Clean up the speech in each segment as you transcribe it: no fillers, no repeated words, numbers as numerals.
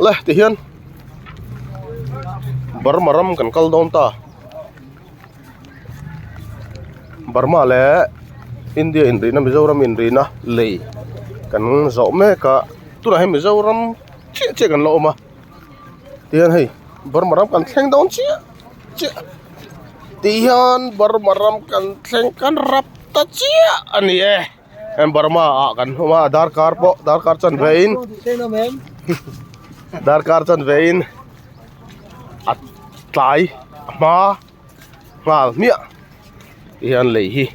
Le tihian Burma ram kan kal dawn ta Burma leh India inrihna Mizoram inrihna lei kan zawh mek a tunah hian Mizoram chiah chiah kan la awm a tihian hei Burma ram kan thleng dawn chiah chiah tihian Burma ram kan thleng kan rap ta chiah a ni e. Heng Burma ah kan awm a darkar pawh darkar chanve in darkar chanve in a tlai a hma nghal hmiah ti hian lei hi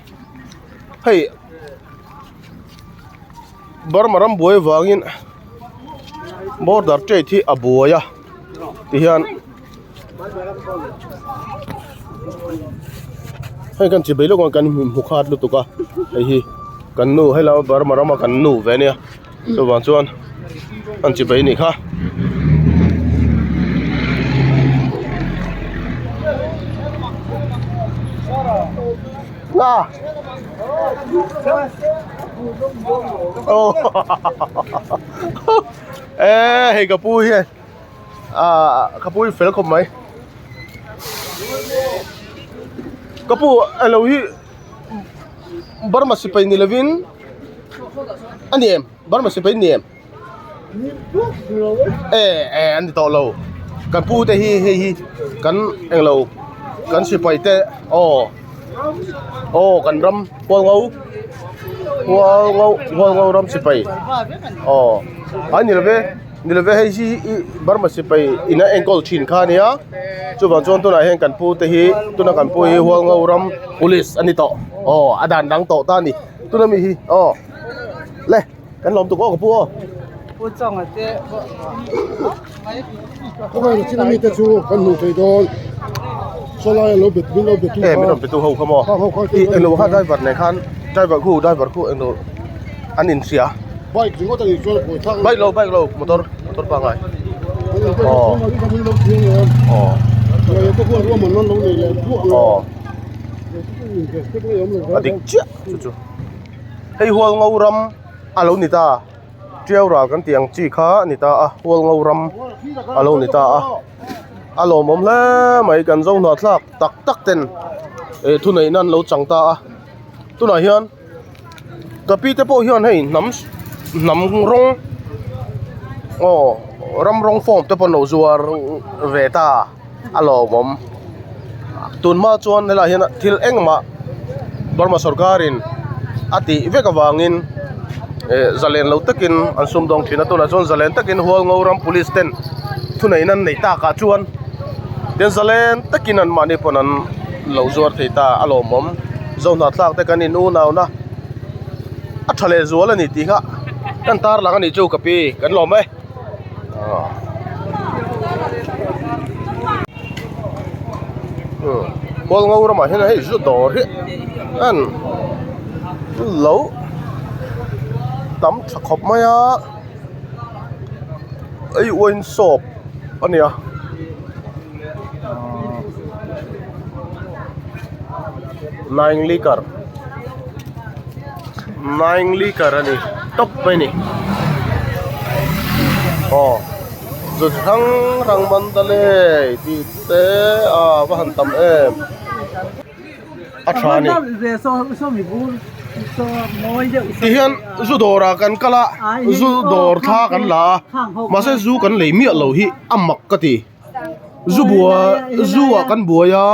hei Burma ram buai avangin border trade hi a buai a ti hian. Hei kan chibei lawk ang kan hmu khat lutuk a hei hi kan nu hei lai Burma rama kan nu ve ania chuvang chuan an chibei anih kha. Aw hei ka pu hian. ah ka pu hi fel khawp mai ka pu alo hi Burma sipai ni lovin a ni em Burma sipai ni em e e an ni tawh lo kan pu te hi hei hi kan englo kan sipai te aw aw kan ram hualngo hualngo hualngo ram sipai aw a ni love. Ni love hei hi ih Burma sipai in a enkawl thin kha a nia chuvang chuan tunah hian kan pu te hi tuna kan pu hi Hualngo ram police a ni tawh aw a dan dang tawh ta a ni tuna mi hi aw le kan lawm tuk aw ka pu aw. E min rawn pe tu ho kha maw ih englo kha driver nen khan driver khu driver khu englo an inhria. Bike ringawt a nih chuan a buai thlak Bike lo bike lo motor motor pangai. Aw. Aw. Aw. A dik chiah chu chu. Hei hual ngo ram a lo ni ta. Tiau ral kan tih ang chi kha a ni ta a hual ngo ram a lo ni ta a. A lawmawm hle mai kan zo hna thlak tak tak ten eh thuneihna an lo chang ta a. Tunah hian. Ka pi te pawh hian hei hnam hnam rawng aw ram rawng form te pawh an lo zuar ve ta a lawmawm tun hma chuan helaiah hian thil engmah Burma sawrkarin a tih vek avangin eh zalen lo takin an sumdawng thin a tunah chuan zalen takin Hualngo ram police ten thuneihna an neih takah chuan tin zalen takin an mahni pawn an lo zuar thei ta a lawmawm. Zohnahthlak te kan in unauna a tha leh zual a ni tih kha kan tar lang a nih chu ka pi kan lawm e kawl ngo ramah hian hei zu dawr hi an lo tam tha khawp mai a hei wine shop a nia. Nine liquor nine liquor a ni tawp mai a ni aw zu chi hrang hrang mandalay tih te a va han tam em a tha a ni tihian zu dawrah kan kal a zu dawr thla kan la a mahse zu kan lei miah lo hi a mak ka ti. Zu bua zu ah kan buai a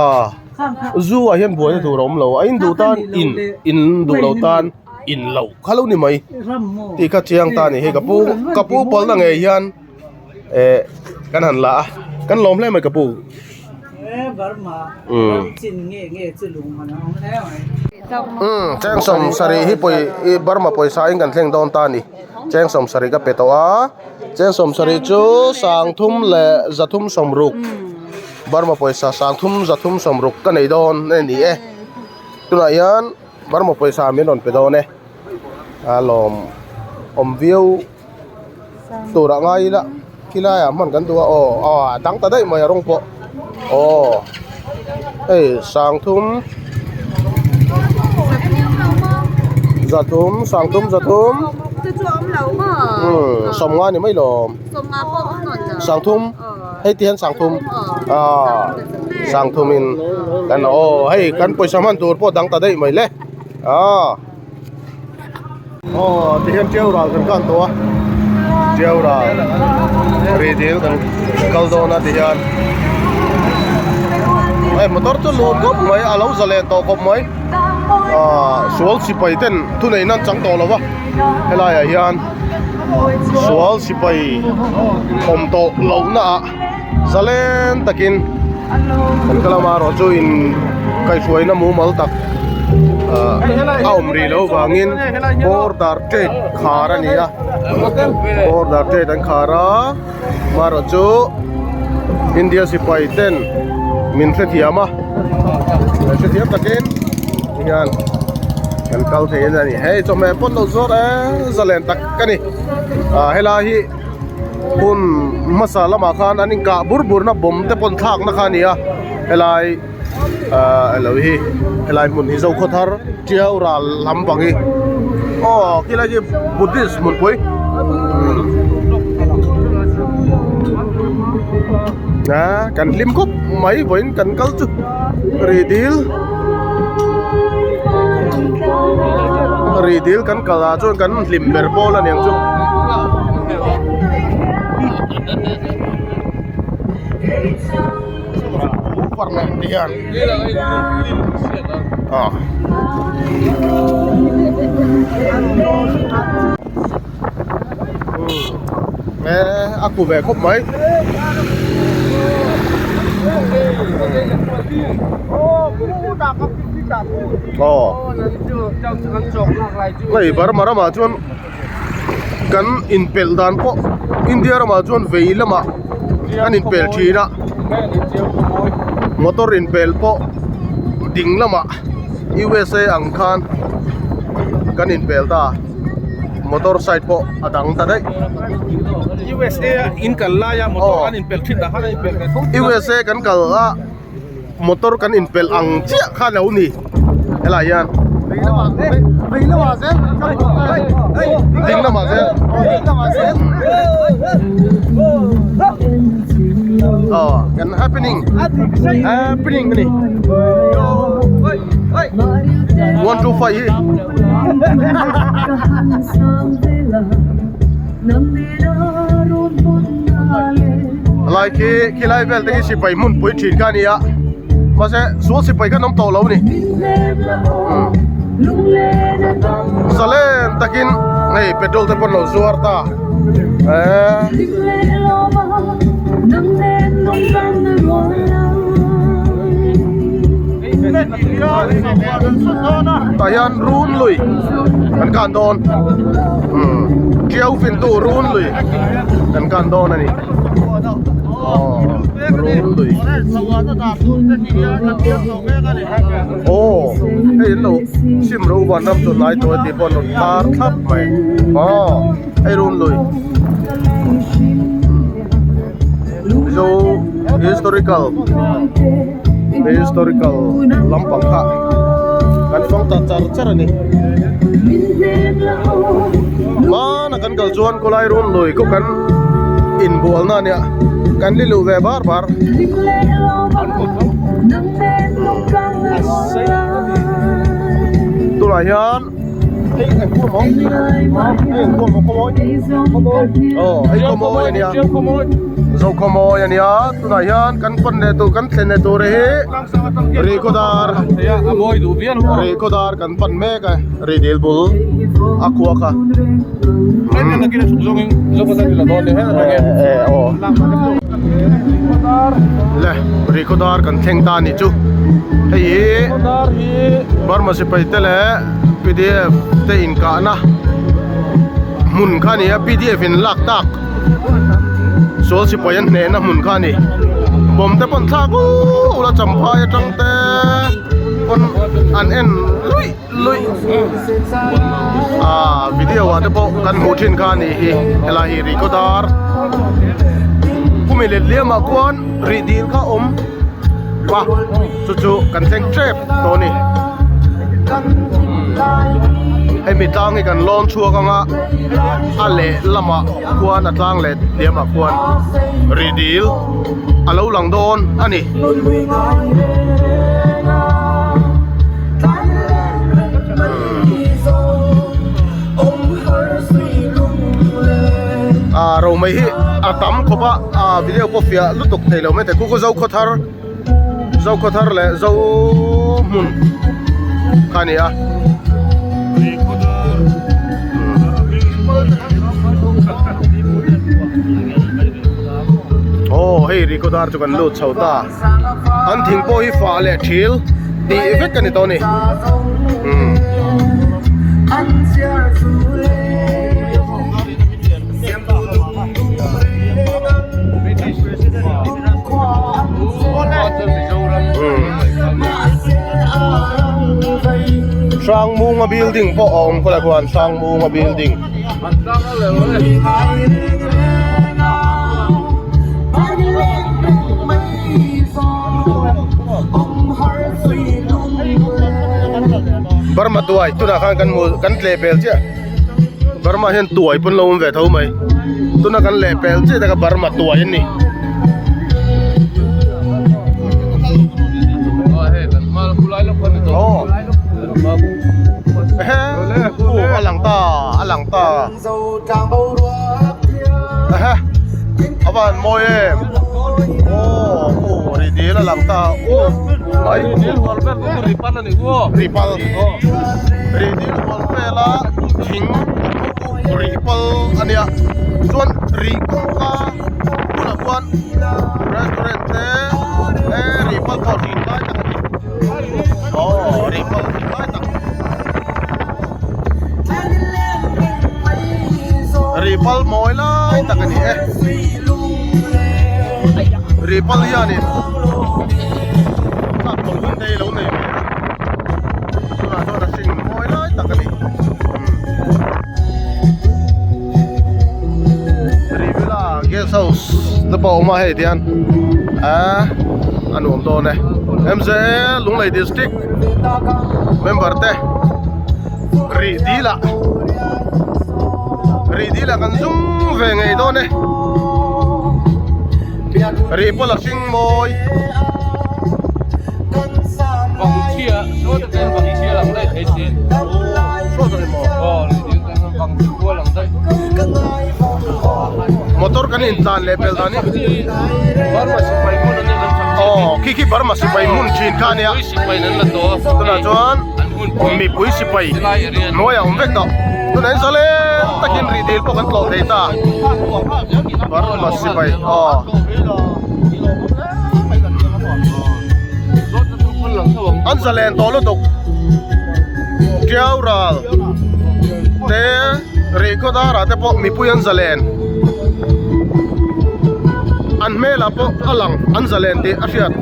ah zu ah hian buaina tur a awm lo a in duh tan in in duh lo tan in lo kha lo ni mai tih kha chiang ta a ni hei ka pu ka pu pawlna ngei hian eh kan han la a kan lawm hle mai ka pu. Umm cheng sawm sarih hi pawi ih Burma pawisa in kan thleng dawn ta a ni cheng sawm sarih ka pe tawh a. Cheng sawmsarih chu sangthum leh zathum sawmruk Burma pawisa sangthum zathum sawmruk ka nei dawn a ni e tunah hian Burma pawisa min rawn pe dawn e a lawm awm viau turah ngai ila khilaiah hman kan duh a aw aw a dang ta daih mai a rawng pawh aw hei sangthum zathum sangthum zathum. Umm sawmnga ni mai lawm. Sangthum hei ti hian sangthum ah sangthum in kan aw hei kan pawisa hman tur pawh dang ta daih mai le ah aw ti hian tiau ral kan kan tawh a tiau ral ri dil kan kal dawn a ti hian hei motor chu lut khawp mai a lo zalen tawh khawp mai ah sual sipai ten thuneihna an chang tawh lo va helai ah hian sual sipai awm tawh lohna ah zalen takin kan kal a erawh chu in kaihhruaina mumal tak ah a awm rih loh vangin border trade khar a ni a border trade an khar a amaherawh chu India sipai ten min hrethiam a min hrethiam takin tihian kan kal thei a ni hei chawhmeh pawn lo zawr e zalen tak a ni ah helai hi hun hmasa lamah khan an inkah bur bur na bomb te pawn thlak na kha a ni a helai ah elo hi helai hmun hi Zokhawthar Tiau ral lampang hi aw khilai hi Buddhist hmunpui ah kan hlim khawp mai vawiin kan kal chu ri dil ri dil kan kal ah chuan kan hlim ber pawl a niang chu. A ku ve khawp mai aw hei Burma ramah chuan kan inpelh dan pawh India ramah chuan vei lamah an inpelh thin a motor inpelh pawh ding lamah U_S_A ang khan kan inpelh ta motor side pawh a dang ta daih. U_S_A a in kal laia motor an inpelh thin dah khan an inpelh ve tho. U_S_A kan kal a. Motor kan inpelh ang chiah kha lo ni helai hian ding lamah zel aw kan happening happening a ni 1 2 5 hi. Lai khi khilai vel te khi sipai hmunpui thin kha a ni a mahse sual sipai khan awm tawh lo a ni zalen takin hei petrol te pawh an lo zuar ta eee. Tah hian run lui kan kan dawn umm tiau fintu run lui kan kan dawn a ni aw run lui aw hei an lo sim ro van ram chu hnai tawh a tih pawh an rawn tar thlap mai aw hei run lui Mizo historical historical lampang kha kan fang ta char char a ni hmana kan kal chuan khawlai run lui khaw kan inbualna a nia kan li luh ve bar bar. Tunah hian. Hei eng khua maw? Hei eng khua maw khawmawi? Aw hei khawmawi a nia. Zo khawmawi a nia. Tunah hian kan pan leh tur kan thlen leh tur hi Rihkhawdar Rihkhawdar kan pan mek a Rih dil bul a khua kha. Le Rihkhawdar kan thleng ta a nih chu. Hei hi Burma sipai te leh P_D_F te inkahna hmun kha a ni a P_D_F in lak tak sual sipai an hnehna hmun kha a ni bawm te pawn thlak u la champhai atang te pawn an en luih luih ah video ah te pawh kan hmuh thin kha a nih hi helai hi Rihkhawdar khumi let liam ah khuan rih dil kha a awm a chu chu kan thleng tep tawh a ni. Hemi tlang hi kan lawn chhuak ang a, a lehlamah khuan a tlang leh hliamah khuan ri dil a lo lang dawn a ni. Ah romei hi a tam khawp a ah video pawh fiah lutuk thei lo mai thei khu khu Zokhawthar Zokhawthar leh Zohmun kha a ni a. Aw hei Rikhawdar chu kan lut chho ta an thing pawh hi fah leh thil tih vek a ni tawh a ni umm. Hrangmunga building pawh a awm khawlai khuan Hrangmunga building. Burma tuai tunah khan kan hmu kan tleh pel chiah. Burma hian tuai pawn lo awm ve tho mai tuna kan leh pel chiah te kha Burma tuai an ni. A lang ta a lang ta ehe a van mawi em aw aw ri dil a lang ta aw mai ri pal ri dil hual vela thing ri pal a nia chuan ri kawngka bulah khuan restaurant te ri pal pawh ri lai tak a ni aw ri pal ri lai tak ri pal mawi lai tak a ni e ri pal hianin tlak tawlh hun te hi lo nei ve a. Tunah chuan a hring mawi lai tak a ni. Rivilla guest house te pawh a awm a hei tihian ahh a nuam dawn e. MZA Lunglei district member te rih dil ah rih dil ah kan zum ve ngei dawn e. Rih pawh la hring mawi. Motor kan intlan leh pel dan hi aw khi khi Burma sipai hmun thin kha ania tunah chuan mipui sipai hnuaiah awm vek tawh tunah hian zalen takin rih dil pawh kan tlawh thei ta Burma sipai aw. An zalen tawh lutuk Tiau ral te Rihkhawdar ah te pawh mipui an zalen an hmelah pawh a lang an zalen tih a hriat.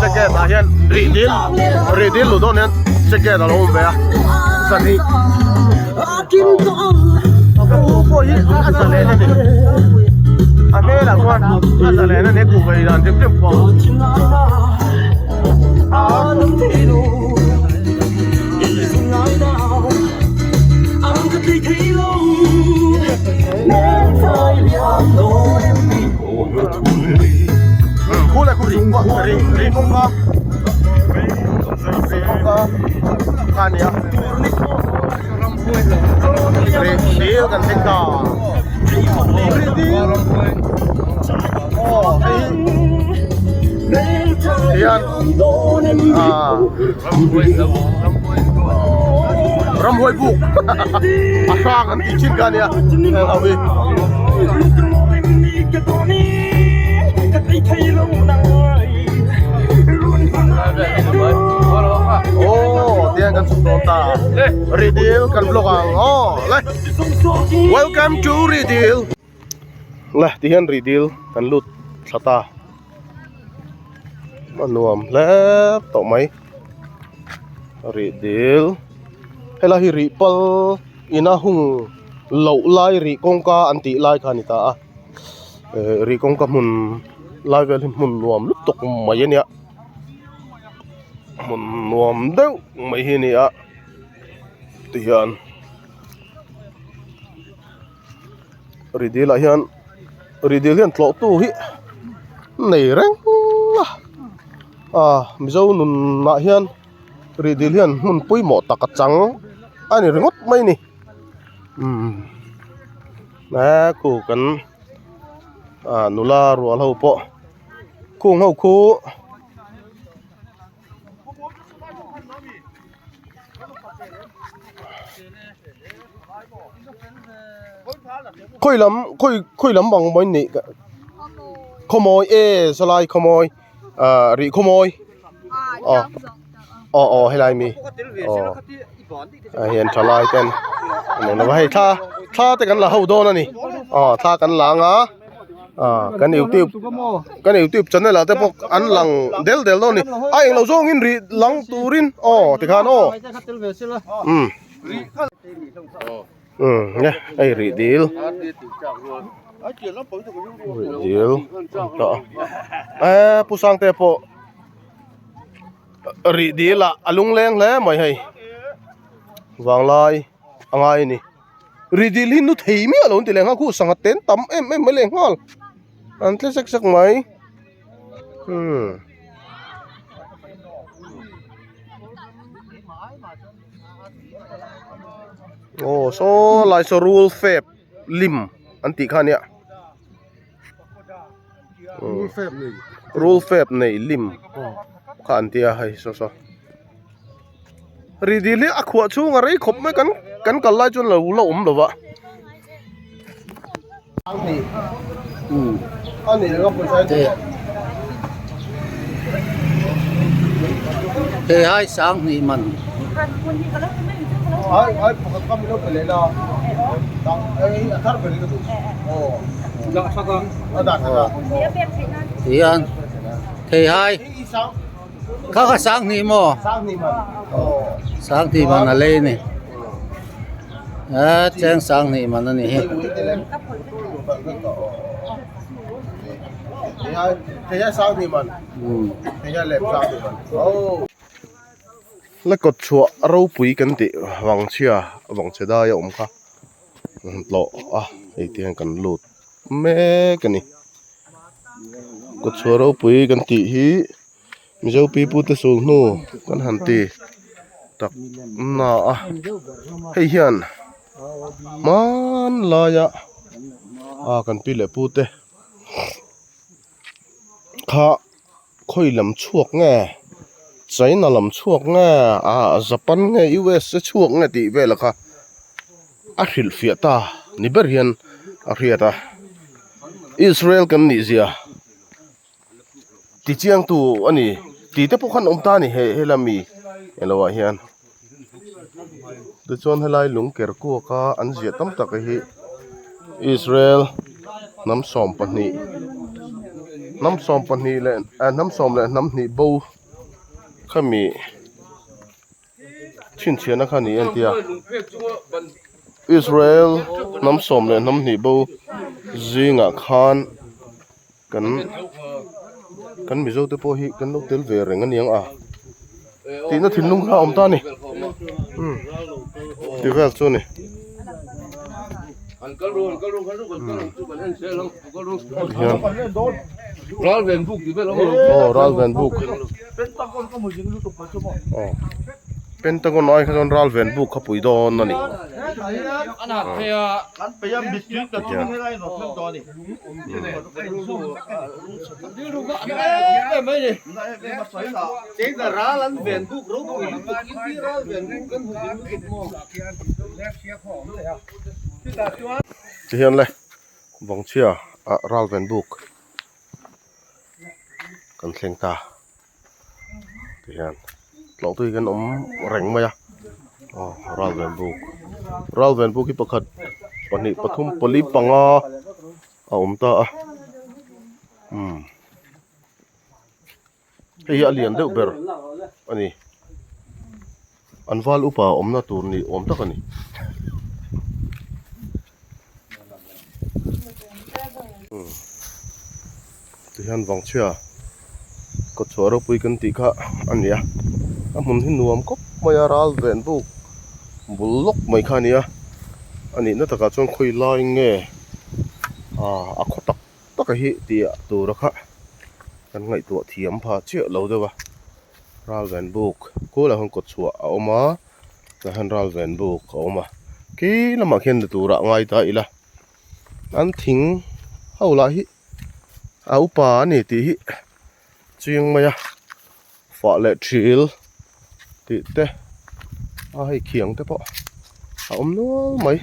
Ticket ah hian rih dil rih dil luh dawn hian ticket a lo awm ve a zahnih ka pu pawh hi a zalen a ni a hmelah chuan a zalen a ni a kuh vei dan hrim hrim pawh. Khu là khu rỉ rỉ rỉ kawng ka rih kawngka kha a ni a rih dil kan thleng ta rih dil aw hei hi hian ah ramhuai buk a hrang an tih thin kha a nia heng ho hi. Aw tiang kan chhuk dawn ta Rihdil kan vlog ang aw le Welcome to Rihdil. Le tihian rih dil kan lut thla ta a nuam hle tawh mai rih dil helai hi rih pal ina hung loh lai rih kawngka an tih lai kha a ni ta a eh rih kawngka hmun lai vel hi hmun nuam lutuk mai a nia hmun nuam deuh mai hi a ni a tihian. Ridil ah hian ridil hian tlawh tu hi nei reng a ah mizo nunah hian ridil hian hmun pawimawh tak a chang a ni ringawt mai a ni umm he khu kan ah nula rual ho pawh khung ho khu. Khawi lam khawi khawi lam bang mawi nih khawmawi e sawlai khawmawi ah rih khawmawi aw aw aw helai mi aw ah hian thalai ten an awm a hei thla thla te kan la ho dawn a ni aw thla kan la anga. Ah kan youtube kan youtube channel ah te pawh an lang del del dawn a ni a englo zawngin rih lang turin aw tikhan aw umm umm nge hei rih dil rih dil a e pu sangte pawh rih dil ah a lungleng hle mai hei vanglai a ngai a ni. Ridil hi nu thei miah lo an ti leh nghal khu sangha ten tam em em mai leh nghal an tle sek sek mai umm. Aw saw lai saw rul fep lim an tih kha ania rul fep nei lim kha an tia hei saw saw. Ri dil hi a khuah chhung a rei khawp mai kan kan kal lai chuan lo la awm lo va. He hai sang hnih man. Tihian thei hai. Kha kha sang hnih maw? Sang hnih man a lei a ni. A cheng sang hnih man a ni hi. La kawt chhuah ropui kan tih vangchhia vangchhe dai a awm kha tlawh a hei te hian kan lut mek a ni. Kawtchhuah ropui kan tih hi Mizo pipute sul hnu kan han ti tak na a hei hian hmanlaia a kan pi leh pute kha khawi lam chhuak nge China lam chhuak nge ah Japan nge USA chhuak nge tih vel kha. A hrilhfiah ta ni ber hian a hriat a, Israel kan nih zia ti chiang tu a ni tih te pawh khan awm ta a ni he helai mi eng ah hian tichuan helai lung ker kuak a an ziah tam tak hi Israel hnam 12 hnam 12 leh hnam 10 leh hnam hnih bo khami. Chhinchhiahna kha ni en tia Israel hnam sawm leh hnam hnih bo zingah khan kan kan Mizo te pawh hi kan lo tel ve reng a niang a tihna thinlung kha a awm ta a ni umm ti vel chu a ni. Aw Ralvenbuk aw Pentagon ai kha chuan Ralvenbuk kha pui dawn a ni. Tihian le Vawngchhia ah Ralvenbuk kan thleng ta tihian tlawh tui kan awm reng mai a aw Ralvenbuk Ralvenbuk hi pakhat pahnih pathum pali panga. a awm ta a umm hei hi a lian deuh ber a ni an val upa awmna tur ni awm tak a ni. Tihian vangchhia kawtchhuah ropui kan tih kha a ni a a hmun hi nuam khawp mai a ral ven buk bul lawk mai kha a ni a a nihna takah chuan khawi lai nge ah a khaw tak tak a hi tih tura kha kan ngaihtuah thiam pha chiah lo deuh a ral ven buk khulah khan kawtchhuah a awm a. Tah hian ral ven buk a awm a khi lamah khian ni turah ngai ta ila an thing ho lah hi a upa a ni tih hi chiang mai a fah leh thil tih te a hei khiang te pawh a awm nual mai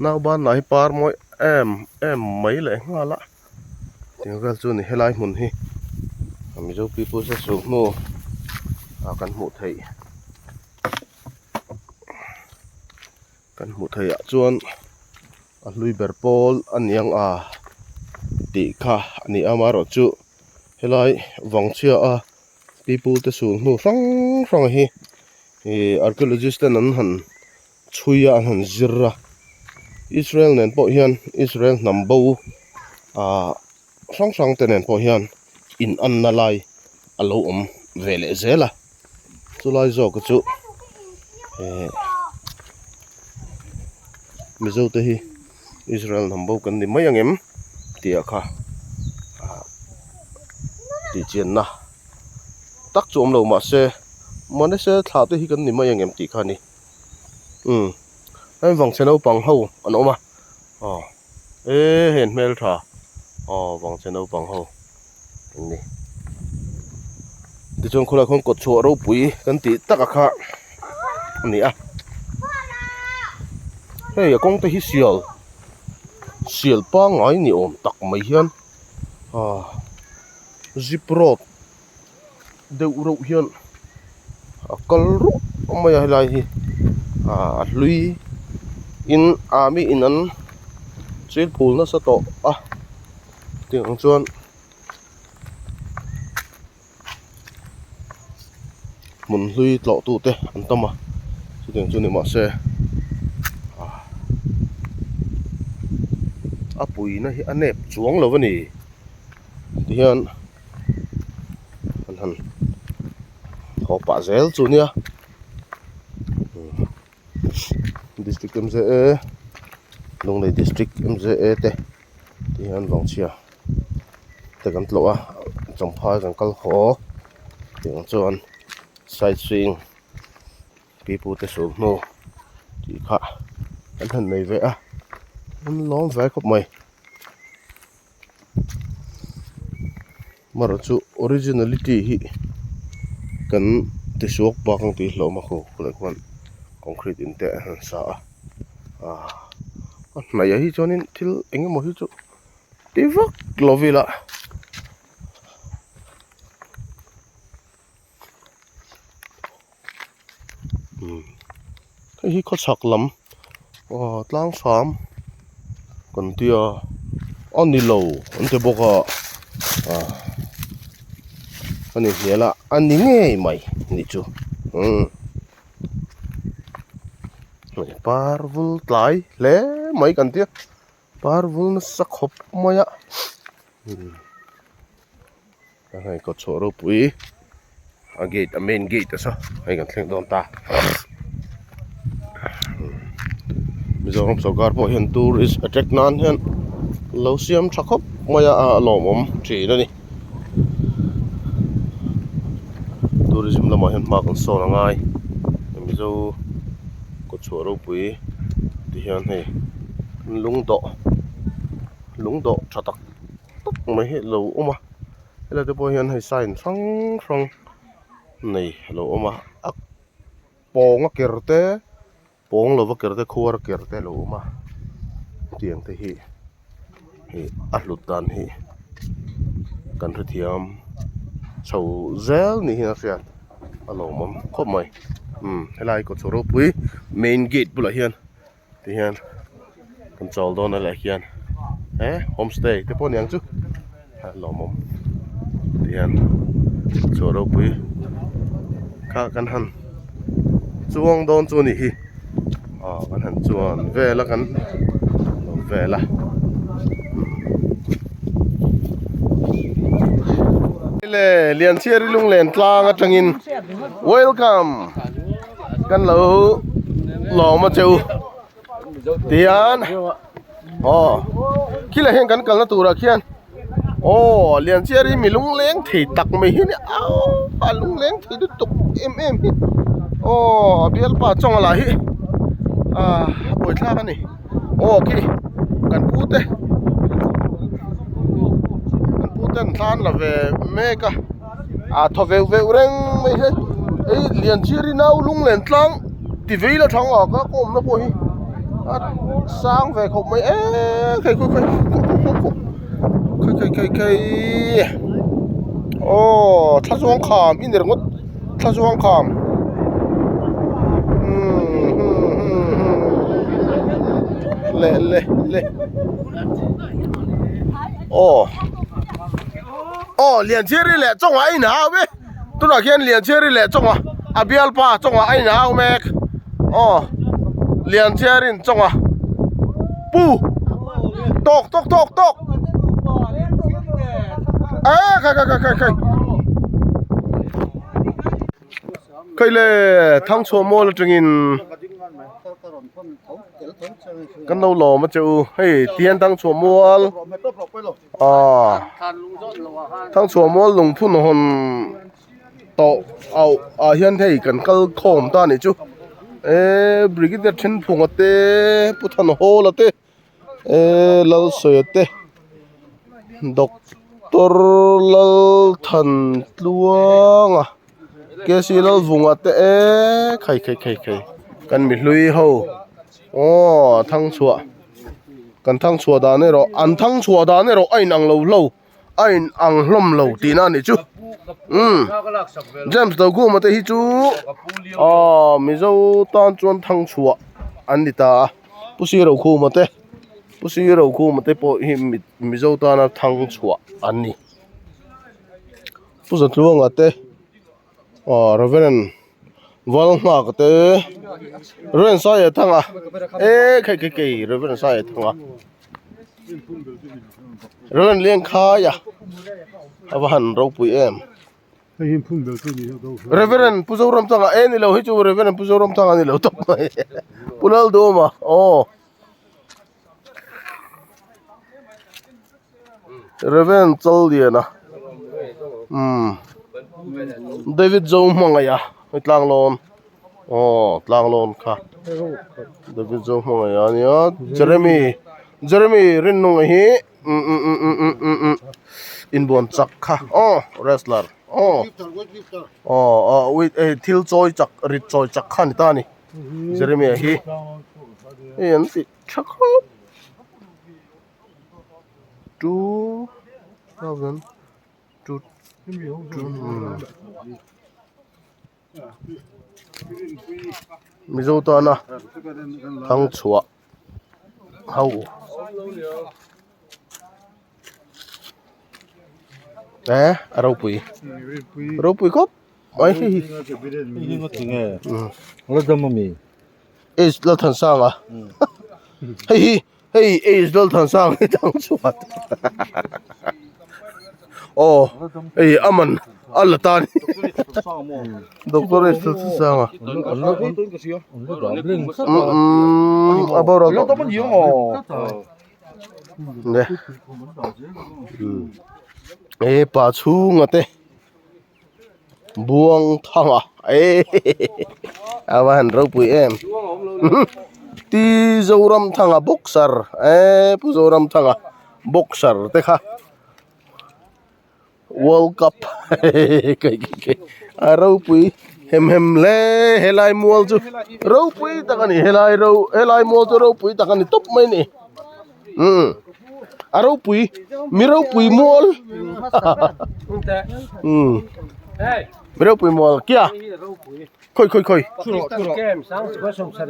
nauban lah hi par mawi em em mai leh nghal a tiang vel chu a ni helai hmun hi Mizo people te chu hnu ah kan hmuh theih kan hmuh theih ah chuan a hlui ber pawl a ni ang a tih kha a ni a amaherawhchu helai vangchhia a people te sul hnu hrang hrang hi ih archaeologist ten an han chhui a an han zir a Israel nen pawh hian Israel hnam bo ah hrang hrang te nen pawh hian in anna lai a lo awm ve leh zel a chulai zawk chu eh Mizo te hi Israel hnam bo kan ni mai ang em tih ah kha ah tih chianna tak chu awm lo mahse Manese thlah te hi kan ni mai ang em tih kha a ni. Umm hei vangchhe naupang ho an awm a aw e hei an hmeltha aw vangchhe naupang ho an ni tichuan khawlai khawn kawt chhuah ropui kan tih tak a kha a ni a hei a kawng te hi sial sial pangngai ni awm tak mai hian ah zip road. deuh reuh hian a kal rup mai a helai hi ah a hlui in ah mi in an chil phul nasa tawh a tiang ang chuan hmun hlui tlawh tu te an tam a chutiang chu ni mahse ah a puina hi a nep chuang lo a ni tihian. An han haw pah zel chu nia district m j a Lunglei district m j a te ti hian vangchhia te kan tlawh a champhai kan kal haw tiang chuan side swing pipu te sul hnu tih kha an han nei ve a an lawm ve khawp mai. Amaherawh chu originality hi kan ti suak bak ang tih hlauhawm a khaw kulh ah khuan concrete in te a han sa a ah a hnaih ah hi chuanin thil eng emaw hi chu ti vak lo ila. Hei hi khawchhak lam aw tlang hram kan tia a ni lo an ti bawk a ah a ni hmel a a ni ngei mai nih chu umm par vul tlai hle mai kan tia par vul nasa khawp mai a umm. Hei kawtchhuah ropui a gate a main gate a saw hei kan thleng dawn ta Mizoram sawrkar pawh hian tourist attract nan hian lo siam tha khawp mai a a lawmawm thin a ni tourism lamah hian hma kan sawn a ngai Mizo kawtchhuah ropui ti hian hei lungdawh lungdawh tha tak. Tak mai hi alo awm a helai te pawh hian hei sign hrang hrang nei alo awm a a pawng a ker te pawng lova ker te khuar a ker te alo awm a tiang te hi ih a hlut dan hi kan hrethiam chho zel ni hian a hriat a lawmawm khawp mai umm helai kawtchhuah ropui main gate bulah hian. Tihian kan chawl dawn a leh hian. he homestay te pawh aniang chu a lawmawm tihian chhuah ropui kha kan han chuang dawn chu a nih hi aw kan han chuan vel a kan lo vel a le Lianchhiari lunglen tlang atangin welcome kan lo lawm a che u. Tihian aw khilai hian kan kalna turah khian aw Lianchiar hi mi lungleng thei tak mai hi a ni a lungleng thei lutuk em em hi aw a bialpa chawnga lah hi ah a buaithlak a ni aw khi kan pu te kan pu ten thla an la ve mek a ah thaw veuh veuh reng mai hi hei Lianchhiari nau lunglen tlang ti vei la thang a ka awmna pawh hi a sang ve khawp mai eee khai khai khai khai khai khai khai aw thla zawng kham i ni ringawt thla zawng kham umm hmm hmm hmm le le le aw. Aw Lianchhiari leh chawngah a inhau e tunah khian Lianchhiari leh chawngah a bialpa chawngah a inhau mek aw Lianchhiarin chawngah pu tawk tawk tawk tawk e khai khai khai khai khai Khai le Thangchhuah mual atangin kan lo lawm a che u hei tihian Thangchhuah mual. Aw Thangchhuah mual lungphun hawn tawh auh ah hian hei kan kal khawm ta anih chu eee brigadier Thenphunga te Pu Thanhawla te eee Lalsawia te Doctor Lalthantluanga K C Lalvunga te eee khai khai khai khai kan mi hlui ho aw Thangchhuah. Kan thang chhuah dan erawh an thang chhuah dan erawh a inang lo hlo a inang hlawm lo tihna a nih chu umm James Dokhuma te hi chu aw Mizo tan chuan thang chhuah an ni ta a Pu Sirokhuma te Pu Sirokhuma te pawh hi Mizo tana thang chhuah an ni Pu Zatluanga te. Aw Reverend Valnghaka te Reverend Saia Thanga e khai khai khai Reverend Saia Thanga Reverend Liangkhaia a va han ropui em Reverend Pu Zoramthanga e ni lo hi chu Reverend Pu Zoramthanga ni lo tawp mai Pu Lalduma aw Reverend Challiana umm David Zohmangaia hei tlang lawn aw tlang lawn kha David Zohmangaia a nia Jeremy Jeremy Rinnunga hi umm umm umm umm umm umm inbuan chak kha aw wrestler aw aw aw wait hei thil chawi chak rit chawi chak kha a ni ta a ni Jeremy a hi hei an tih tha khawp 2002 Mizo tana thangchhuah ho eh a ropui ropui khawp mai hei H Lalthansanga hei hi hei H Lalthansanga hi tang chhuat aw hei a man a la ta ni Doctor H Lalthansanga umm a boral tawh ne e pa chhunga te. Buang thanga eee a va han ropui em Ti Zoram thanga boxer eee Pu Zoram thanga boxer te kha world cup hehehe kai kai kai a ropui hem hem hle helai mual chu ropui tak a ni helai ro helai mual chu ropui tak a ni tawp mai a ni umm a ropui mi ropui mual umm. Ropui mual kia khawi khawi khawi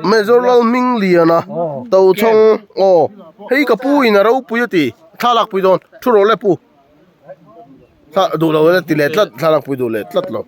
Major Lalhmingliana Tochhawng aw hei ka pu in a ropui a ti thla lak pui dawn thu rawh le pu thla duh lo ti leh tlat thla lak pui duh leh tlat lo.